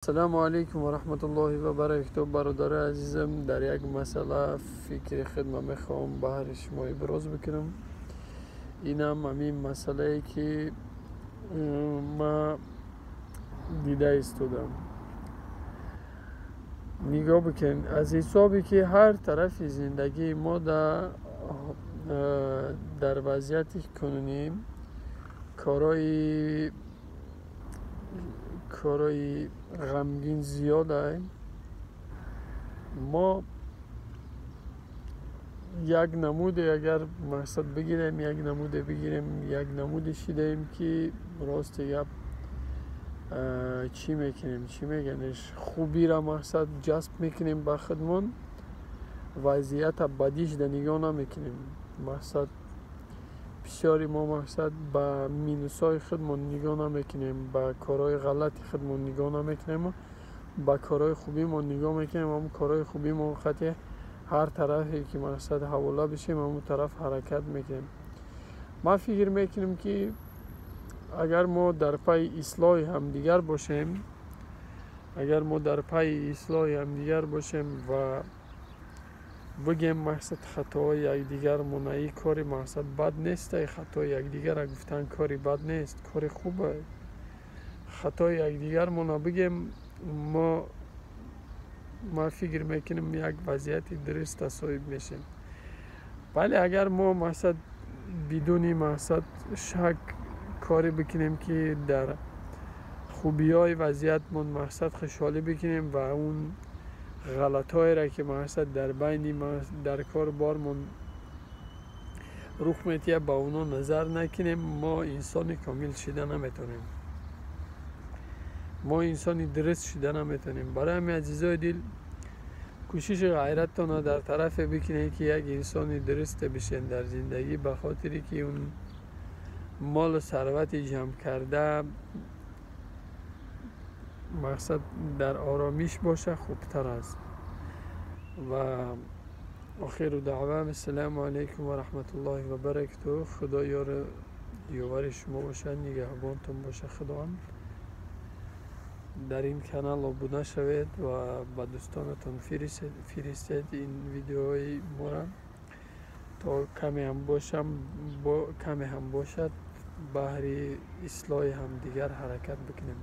Ассалому алайкум ва раҳматуллоҳи ва баракатуҳ. Бародарои азизам, дар як масъала фикри худма мехоҳам баҳри шумо иброз бикунам. Инам ҳамин масъалае, ки ма дида истодам. Нигоҳ бикунед, аз ҳисобе ки ҳар тарафи зиндагии мо дар вазъияти кунунӣ корои ғамгин зиёда, мо як намуде агар мақсад бигирем, як намуде бигирем, як намуде шидаем, ки рости гап, чӣ мекунем, чӣ меганеш, хубира мақсад ҷазб мекунем ба худмон, вазъията бадишда нигоҳ намекунем. Мақсад, бисёри мо мақсад ба минусҳои худмон нигоҳ намекунем, ба корҳои ғалати худмон нигоҳ намекунем, ба корҳои хубимон нигоҳ мекунем. Ҳамн корҳои хубимон хати ҳар тарафе ки мақсад ҳавола бишем, ҳамон тараф ҳаракат мекунем. Ман фикр мекунам, ки агар мо дар пайи ислоҳи ҳамдигар бошем, агар мо дар пайи ислоҳи ҳамдигар бошем ва бигем мақсад хатоҳои якдигармон, ин кори мақсад бад нест, хатои якдигарро гуфтан кори бад нест, кори хубе. Хатои якдигармонро бигем, мо, ман фикр мекунам, як вазъияти дуруста соҳиб мешем. Вале агар мо мақсад бидуни мақсад шак коре бикунем, ки дар хубиҳои вазъиятмон мақсад хушҳолӣ бикунем ва он ғалатҳоеро, ки мақсад дар байни дар кору бормон рух метиҳад, ба онҳо назар накунем, мо инсони комил шида наметавонем, мо инсони дуруст шида наметавонем. Барои ҳамин, азизои дил, кӯшиши ғайраттонро дар тарафе бикунед, ки як инсони дурусте бишед дар зиндагӣ, ба хотире ки он молу сарвати ҷамъ карда мақсад дар оромиш боша, хубтар аст. Ва охиру даъва, ассалому алайкум ва раҳматуллоҳи ва баракатуҳ. Худо ёру ёвари шумо бошад, нигаҳбонтон бошад Худованд. Дар ин канал обуна шавед ва ба дӯстонатон фиристед ин видеоҳои моро, то каме ҳам бошад, баҳри ислоҳи ҳамдигар ҳаракат бикунем.